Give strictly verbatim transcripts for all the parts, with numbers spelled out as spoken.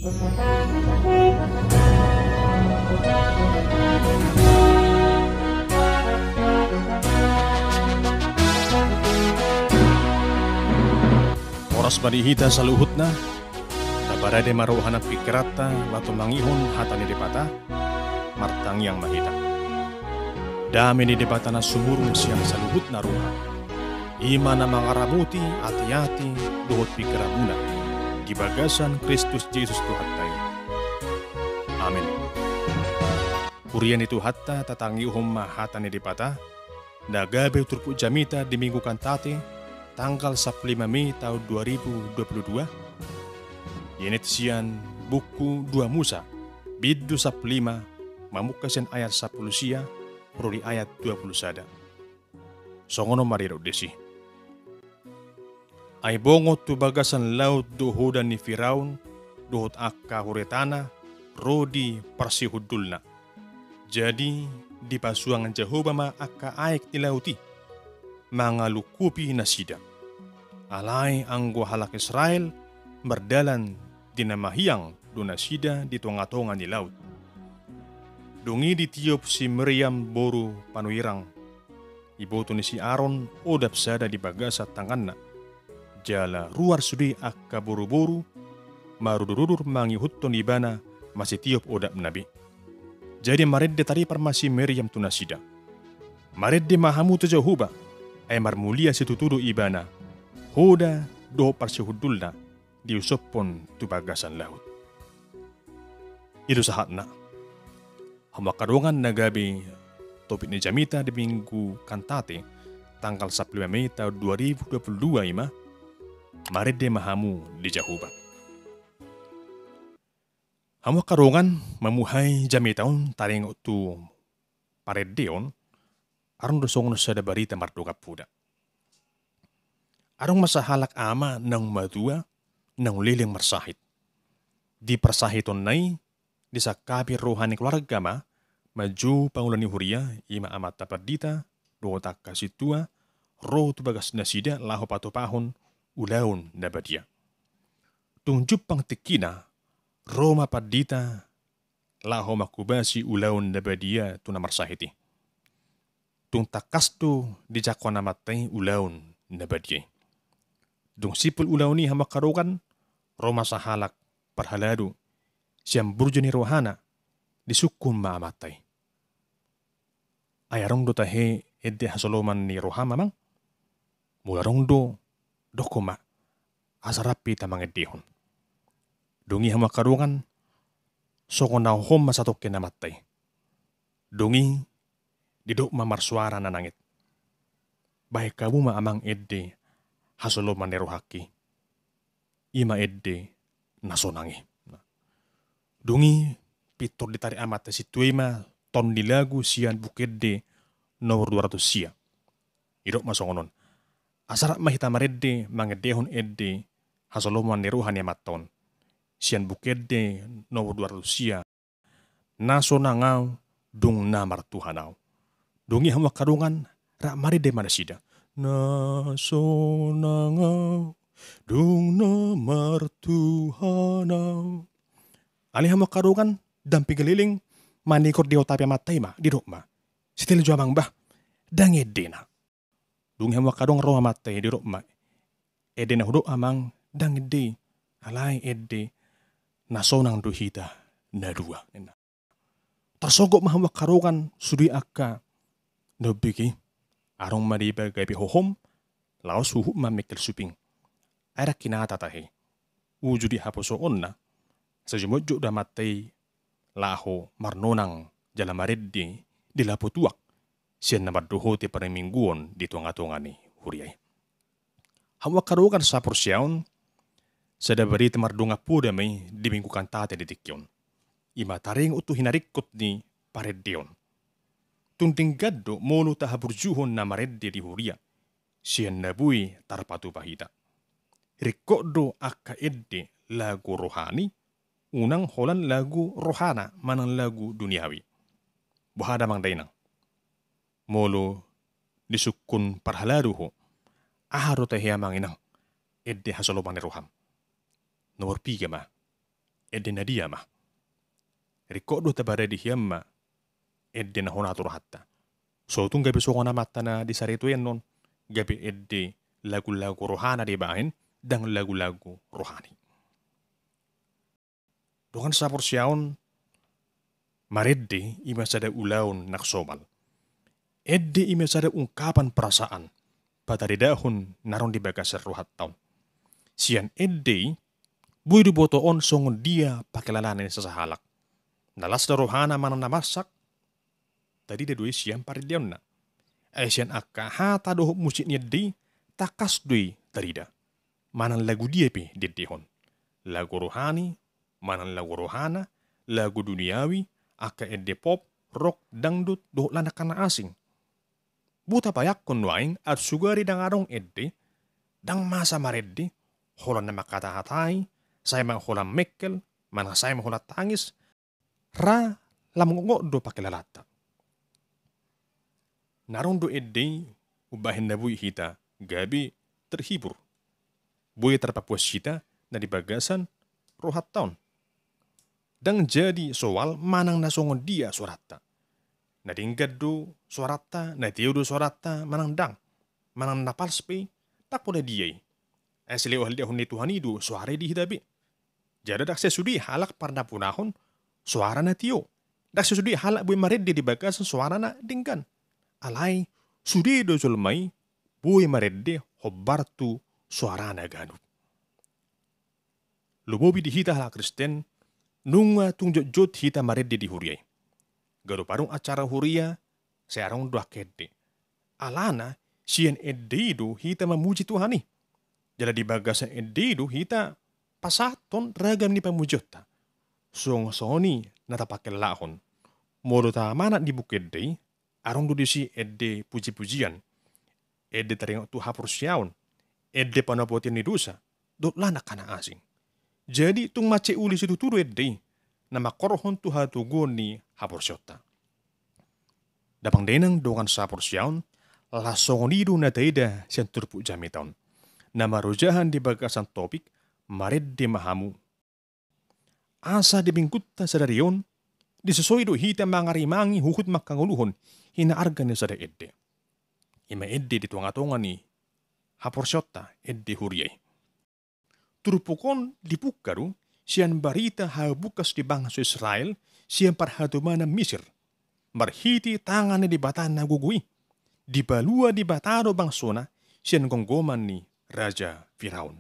Horas ma di hita saluhutna. Taparade ma roha nang pingkiranta laho tumangihon hata ni Debata. Martangiang ma hita. Dame ni Debata na sumurung sian saluhutna roha, i ma na mangaramoti ateate dohot pingkiranmuna di bagasan Kristus Jesus Tuhanta i. Amen. Huria ni Tuhanta, tatangihon ma hata ni Debata na gabe turpuk jamita di Minggu Kantate, tanggal sampulu lima Mei taon dua ribu dua puluh dua. Ienit sian buku dua Musa, bindu sampulu lima, mamungka sian ayat sampulu sia ro di ayat dua puluh sada. Songon on ma didok disi. Ai bongot tu bagasan laut do hoda ni Firaun dohot angka huretana ro di parsihundulna. Jadi dipasuang Jahowa ma angka aek ni laut i mangalungkupi nasida. Alai anggo halak Israel mardalan di na mahiang do nasida di tongatonga ni laut. Dung i ditiop si Miriam boru panurirang, iboto ni si Aron, odap sada di bagasan tanganna. Jala ruar sude angka boruboru marudurudur mangihuthon ibana masitiop odapna be. Jadi marende taripar ma si Miriam tu nasida. Marende ma hamu tu Jahowa, ai marmulia situtu do ibana, hoda dohot parsihundulna diusophon tu bagasan laut. I do sahatna. Hamu angka dongan, na gabe topik ni jamita di Minggu Kantate tanggal sampulu lima Mei taon dua ribu dua puluh dua i ma, marende ma hamu di Jahowa. Hamu angka dongan, mamuhai jamita on taringot tu parendeon, adong do songon sada barita mardongan poda. Adong ma sahalak ama naung matua, naung leleng marsahit. Di parsahitonna i, disangkapi roha ni keluarga ma, manjou pangula ni huria, i ma amanta pandita dohot angka sintua, ro tu bagas nasida laho patupahon ulaon na badia. Dung jumpang tingkina, ro ma pandita laho manghobasi ulaon na badia tu na marsahit i. Tung tangkas do dijangkon amanta i ulaon na badia i. Dung simpul ulaon i, hamu angka dongan, ro ma sahalak parhalado sian burju ni rohana, disungkun ma amanta i. Ai adong do tahe ende hasoloman ni roham, amang? Molo adong do, dokkon ma, asa rap hita mangendehon. Dung i, hamu angka dongan, songon na hohom ma satongkin amanta i. Dung i, didok ma marsuara na nangit. Bahen hamu ma, amang, ende hasoloman ni rohangki. I ma ende na sonang i. Dung i, pintor ditarik amanta sintua i ma ton ni lagu sian Buku Ende nomor dua ratus sia. Didok ma songon on. Asa rap ma hita marende mangendehon ende hasoloman ni roha ni amanta on. Sian Buku Ende nomor dua ratus sia. Na sonang au, dung na martuhan au. Dung i, hamu angka dongan, rap marende ma nasida. Na sonang au, dung na martuhan au. Alai, hamu angka dongan, dampingan leleng manigor diotapi amanta i ma, didok ma. Setel jo, amang, bah. Ndang endena. Dung i, hamu angka dongan, ro amanta i, didok ma. Ende na hudok, amang, ndang ende i. Alai ende na sonang do hita na dua, ninna. Tarsonggot ma, hamu angka dongan, sude angka na umbege i. Adong ma dibaen gabe hohom, laos huhut ma mengkel suping. Ai ndang hinata tahe uju di haposoonna, sai jumotjot do amanta i laho marnonang jala marende di lapo tuak sian na mandohoti parmingguon di tongatonga ni huria i. Hamu angka dongan saporseaon, sada barita mardongan poda ma i di Minggu Kantate di tingki on. I ma taringot tu hinaringkot ni parendeon. Tung denggan do molo tahaburjuhon na marende di huria sian na boi tarpatupa hita. Ringkot do angka ende lagu rohani, unang holan lagu rohana manang lagu duniawi. Boha da, amang dainang? Molo disungkun parhalado ho, aha do tahe, amang inang, ende hasoloman ni roham? Nomor piga ma? ende na dia ma. Ringkot do taparade hian ma ende na hona tu rohanta. So tung gabe songon amanta na di saritu annon, gabe ende lagu-lagu rohana dibahen, ndang lagu-lagu rohani. Dongan saporseaon, marende i ma sada ulaon na somal. Ende i ma sada ungkapan perasaan, pataridahon na adong di bagasan rohanta on. Sian ende i, boi diboto on songon dia pangkilalaan ni sasahalak. Na las do rohana manang na marsak, tarida do i sian parendeonna. Ai sian angka hata dohot musik ni ende i, tangkas do i tarida. Manang lagu dia pe diendehon. Lagu rohani, manang lagu rohana, lagu duniawi, angka ende pop, rock, dangdut, dohot lan angka na asing. Boi tabayangkon nuaeng, arsugari ndang adong ende, ndang masa marende, holan na mangkatahatai, sai ma holan mengkel, manang sai ma holan tangis, ra lam ngongot do pangkilalaanta. Na adong do ende i umbahen na boi hita gabe terhibur. Boi tarpapuas hita na di bagasan rohanta on. Ndang jadi soal manang na songon dia soaranta. Na denggan do soaranta, na tio do soaranta, manang ndang. Manang na pals pe, ndang pola dia i. Ai silehon-lehon ni Tuhan i do soara i di hita be. Jala ndang sai sude halak parnapunahon soara na tio. Ndang sai sude halak boi marende di bagasan soara na denggan. Alai sude do jolma i boi marende hombar tu soara na ganup. Lumobi di hita halak Kristen, nunga tung jotjot hita marende di huria i. Ganup adong acara huria, sai adong do angka ende. Alana, sian ende i do hita mamuji Tuhan i. Jala di bagasan ende i do hita pasahathon ragam ni pamujionta. Songon-songon i na tapangkilalahon. Molo tamanat di buku ende i, adong do disi ende puji-pujian, ende taringot tu haporseaon, ende panapotion ni dosa, dohot lan angka na asing. Jadi tung mansai uli situtu do ende i, na mangkorhon tu hatoguon ni haporseaonta. Damang dainang dongan sahaporseaon, laos songon i do na taida sian turpuk jamita on. Na marojahan di bagasan topik, marende ma hamu. Asa di minggunta sadari on, disosoi do hita mangarimangi huhut mangkangoluhon hinaarga ni sada ende. I ma ende di tonga-tonga ni haporseaonta, ende huria i. Turpuk on dibungka do sian barita habukas ni bangso Israel sian parhatobanan Misir. Marhite tangan ni Debata na gogo i, dipalua Debata do bangsona sian gomgoman ni Raja Firaun.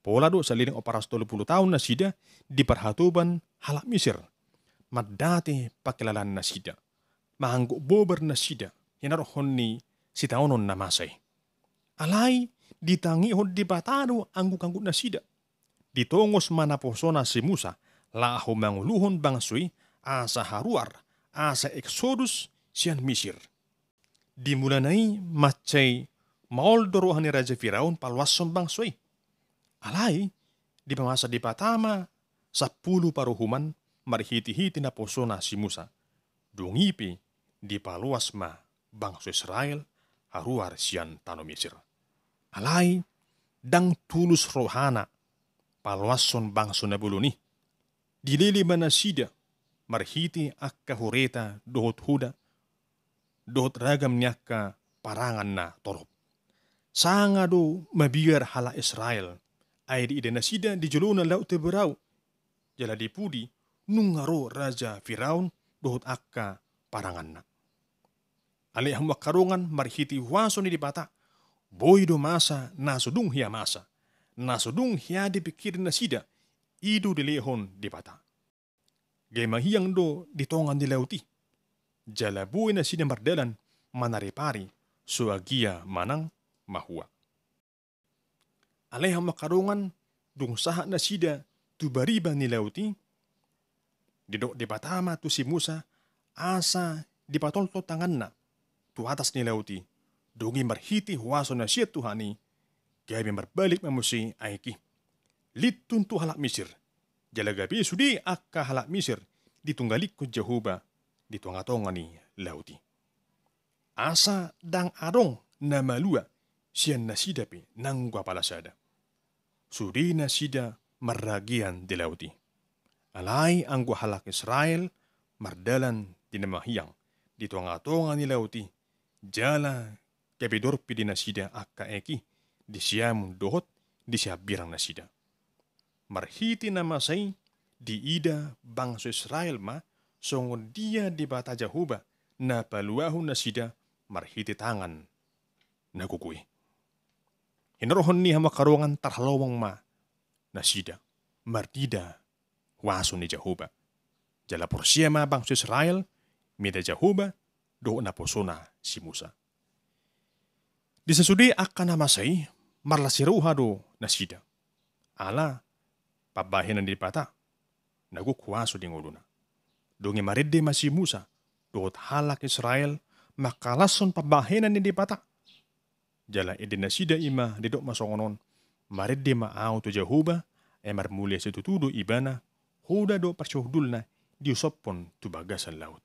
Pola do saleleng opat ratus tolu pulu taon nasida di parhatoban halak Misir, mandate pangkilalaan nasida, maanggo bobar nasida, hinarothon ni sitaonon na masa i. Alai ditangihon Debata do angguk-angguk nasida. Ditongos ma naposona si Musa, laho mangoluhon bangso i asa haruar, asa eksodus sian Misir. Di mulana i mansai maol do roha ni Raja Firaun paloashon bangso i. Alai, dipamasa Debata ma sampulu paruhuman marhite-hite naposona si Musa. Dung i pe dipaloas ma bangso Israel haruar sian tano Misir. Alai, ndang tulus rohana paloashon bangso na bolon i. Dilele ma nasida marhite angka hureta dohot hoda, dohot ragam ni angka parangan na torop. Sanga do mabiar halak Israel, ai diida nasida di jolona Laut Teberau, jala di pudi nunga ro Raja Firaun dohot angka paranganna. Ale hamu angka dongan, marhite huaso ni Debata, boi do masa na so dung hea masa, na so dung hea dipingkiri nasida, i do dilehon Debata. Gabe mahiang do di tonga ni laut i. Jala boi nasida mardalan manari-pari so agia manang mahua. Ale hamu angka dongan, dung sahat nasida tu bariba ni laut i, didok Debata ma tu si Musa, asa dipatoltol tanganna tu atas ni laut i, dung i marhite huaso na sian Tuhan i, gabe marbalik ma muse aek i. Lintun tu halak Misir, jala gabe sude angka halak Misir ditunggalikkon Jahowa di tonga-tonga ni laut i. Asa ndang adong na malua sian nasida pe nanggo apala sada. Sude nasida marragean di laut i. Alai anggo halak Israel mardalan di na mahiang di tonga-tonga ni laut i, jala gabe dorpi di nasida angka aek i di siamun dohot di siambirang nasida. Marhite na masa i diida bangso Israel ma songon dia Debata Jahowa na paluahon nasida marhite tangan na gogo i. Hinorhon ni hamu angka dongan, tarhalomong ma nasida marnida huaso ni Jahowa. Jala porsea ma bangso Israel mida Jahowa dohot naposona si Musa. Di sasude angka na masa i marlas ni roha do nasida ala pambahenan ni Debata na gok huaso di ngoluna. Dung i marende ma si Musa dohot halak Israel mangkalashon pambahenan ni Debata. Jala ende nasida i ma didok ma songon on: Marende ma ahu tu Jahowa, ai marmulia situtu do Ibana, hoda dohot parsihundulna diosophon tu bagasan laut.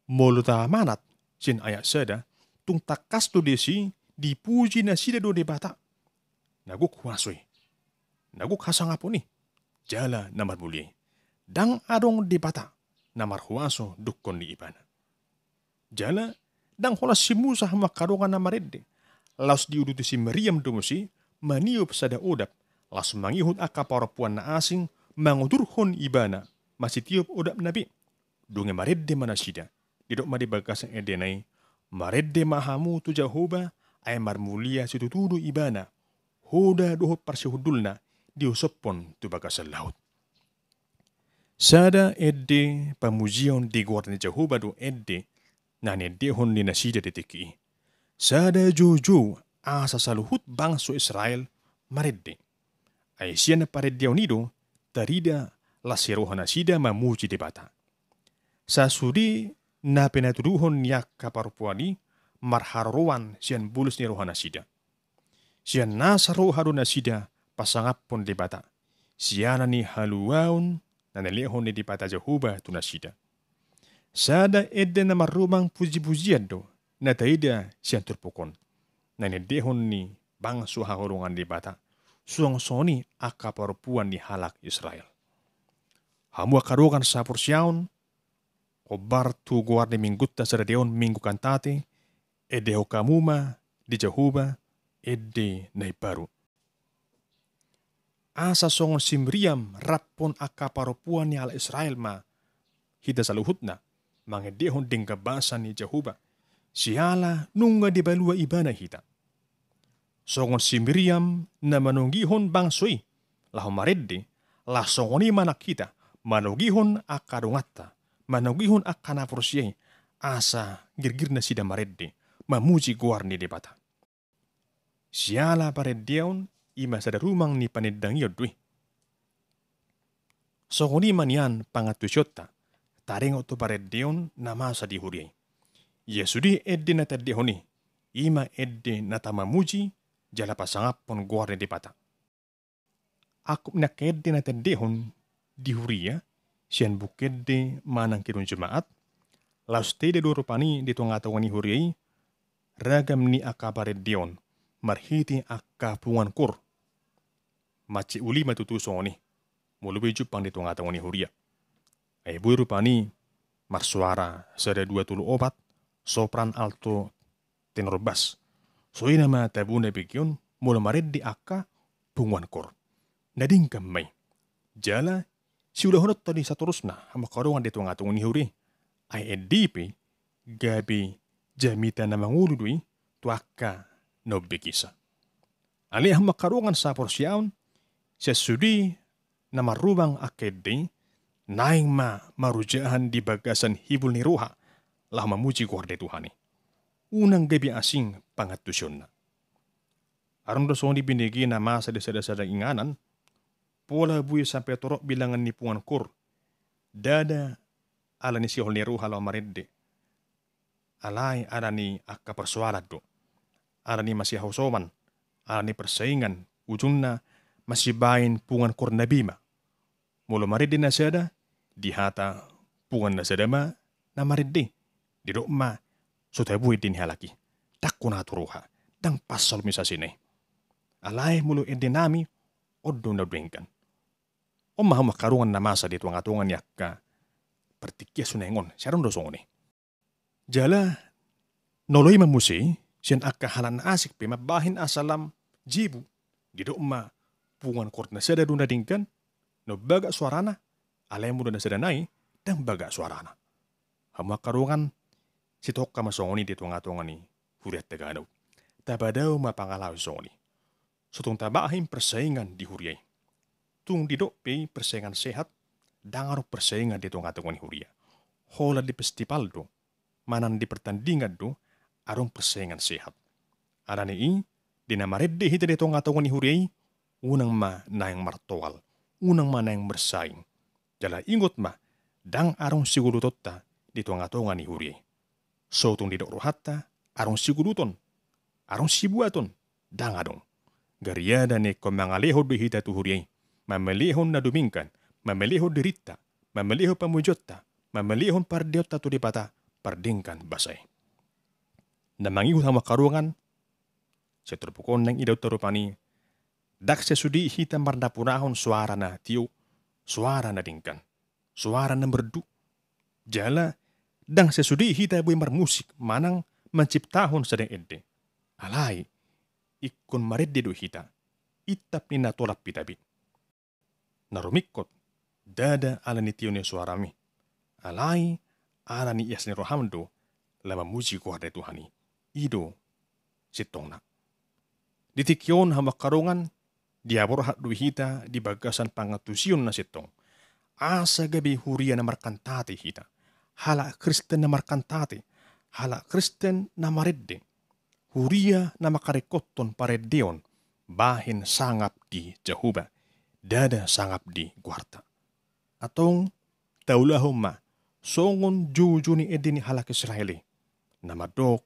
Molo tamanat sian ayat sada, tung tangkas do disi dipuji nasida do Debata na gok huaso i, na gok hasangapon i, jala na marmulia i. Ndang adong debata na marhuaso dungkon ni Ibana. Jala ndang holan si Musa hamu angka dongan na marende, laos diuduti si Miriam do muse maniop sada odap, laos mangihut angka parompuan na asing mangudurhon ibana masitiop odapna be. Dung i marende ma nasida, didok ma di bagasan endena i: Marende ma hamu tu Jahowa, ai marmulia situtu do Ibana, hoda dohot parsihundulna diosophon tu bagasan laut. Sada ende pamujion di goar ni Jahowa do ende na niendehon ni nasida di tingki i. Sada joujou asa saluhut bangso Israel marende. Ai sian parendeon i do tarida las ni roha nasida mamuji Debata. Sasude na pinatuduhon ni angka parompuan i marharoroan sian bolus ni roha nasida, sian nasa roha do nasida pasangaphon Debata siala ni haluaon na nilehon ni Debata Jahowa tu nasida. Sada ende na marrumang pujipujian do na taida sian turpuk on na niendehon ni bangso haholongan ni Debata, suang songon i angka parompuan ni halak Israel. Hamu angka dongan saporseaon, hombar tu goar ni minggunta sadari on, Minggu Kantate, endehon hamu ma di Jahowa ende na imbaru. Asa songon si Miriam rap dohot angka parompuan ni halak Israel ma hita saluhutna mangendehon denggan basa ni Jahowa, siala nunga dipalua Ibana hita. Songon si Miriam na manogihon bangso i laho marende, laos songon i ma nang hita manogihon angka donganta, manogihon angka na porsea i, asa girgir nasida marende mamuji goar ni Debata. Siala parendeon i ma sada rumang ni panindangion do i. Songon i ma nian pangantusionta taringot tu parendeon na masa di huria i. Ia sude ende na taendehon i, i ma ende na tamamuji jala pasangaphon goar ni Debata. Angkup ni angka ende na taendehon di huria sian Buku Ende manang Kidung Jemaat, laos taida do rupani di tongatonga ni huria i ragam ni angka parendeon marhite angka punguan koor. Mansai uli ma tutu songon i molo boi jumpang di tongatonga ni huria. Ai boi rupani marsoara sada dua tolu opat, sopran, alto, tenor, bas. Songon i nama tabona begeon molo marende angka punguan koor. Na denggan ma i. Jala siulahononta do i satorusna hamu angka dongan di tongatonga ni huria i. Ai ende i pe gabe jamita na mangolu do i tu angka na umbegesna. Alai hamu angka dongan saporseaon, sian sude na marrumang angka ende i, naeng ma marujahan di bagasan hibul ni roha laho mamuji goar ni Tuhan i. Unang gabe asing pangantusionna. Adong do songon i binege na masa di sada-sada inganan, pola boi sampe torop bilangan ni punguan koor, ndada ala ni sihol ni roha laho marende, alai ala ni angka parsoalan do, ala ni masihasoman, ala ni parsaingan, ujungna masibaen punguan koorna be ma. Molo marende na sada, dihata punguan na sada ma na marende, didok ma: So tabo ende ni halak i, ndang hona tu roha, ndang pas solumisasi na i. Alai molo ende nami, on do na denggan. On ma hamu angka dongan na masa di tonga-tonga ni angka partingkian sunaeng on, sai adong do songon i. Jala na olo i ma muse, sian angka halak na asing pe mambahen asa lam jibu, didok ma punguan koor na sada do na denggan, na umbagak suarana, alai molo na sada nai, ndang bagak suarana. Hamu angka dongan, sitongka ma songon i di tonga-tonga ni hurianta Gadau. Tapadao ma pangalaho songon i. So tung tabahen persaingan di huria i. Tung didok pe i persaingan sehat, ndang adong persaingan di tonga-tonga ni huria. Holan di festival do, manang di pertandingan do, adong persaingan sehat. Alani i, di na marende hita di tonga-tonga ni huria i, unang ma naeng martoal, unang ma naeng marsaing. Jala ingot ma, ndang adong sigolutonta di tonga-tonga ni huria i. So tung didok rohanta, adong sigoluton, adong sibuaton, ndang adong. Gariada na ingkon mangalehon do hita tu huria i, mamelehon na dumenggan, mamelehon dirinta, mamelehon pamujionta, mamelehon parendeonta tu Debata, pardenggan basa i. Na mangihut hamu angka dongan, sai turpuk on naeng idaonta rupani, ndang sai sude hita marnapunahon soara na tio, soara na denggan, soara na merdu. Jala ndang sai sude hita boi marmusik manang manciptahon sada ende. Alai, ingkon marende do hita, intap ni na tolap hita be. Na rumingkot, ndada ala ni tio ni soaram i. Alai, ala ni ias ni roham do, laho mamuji goar ni Tuhan i. I do sintongna. Di tingki on hamu angka dongan, diaborhat do hita di bagasan pangantusion na sintong. Asa gabe huria na markantate hita. Halak Kristen na markantate. Halak Kristen na marende. Huria na mangkaringkothon parendeon, bahen sangap di Jahowa, ndada sangap di goarta. Antong, taulahon ma, songon joujou ni ende ni halak Israel i. Na mandok,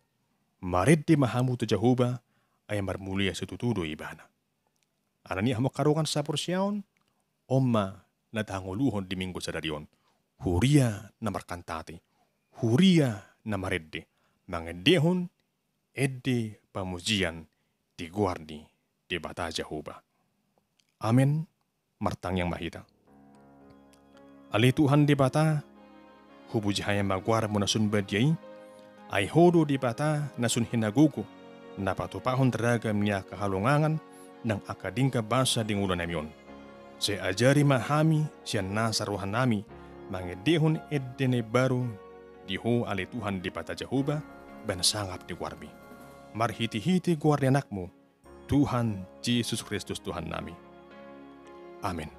marende ma hamu tu Jahowa, ai marmulia situtu do ibana. Alani i hamu angka dongan saporseaon, on ma na tahangoluhon di minggu sadari on. Huria na markantate, huria na marende, mangendehon ende pamujian di goar ni Debata Jahowa. Amen. Martangiang ma hita. Ale Tuhan Debata, hupuji hami ma goarmu na sun badia i, ai Ho do Debata na sun hinagogo, na patupahon ragam ni angka halongangan nang angka denggan basa di ngolunami on. Sai ajari ma hami sian nasa rohanami mangendehon ende na imbaru di Ho ale Tuhan Debata Jahowa, bahen sangap di goarmi. Marhitehite goar ni Anakmu, Tuhan Jesus Kristus Tuhannami. Amen.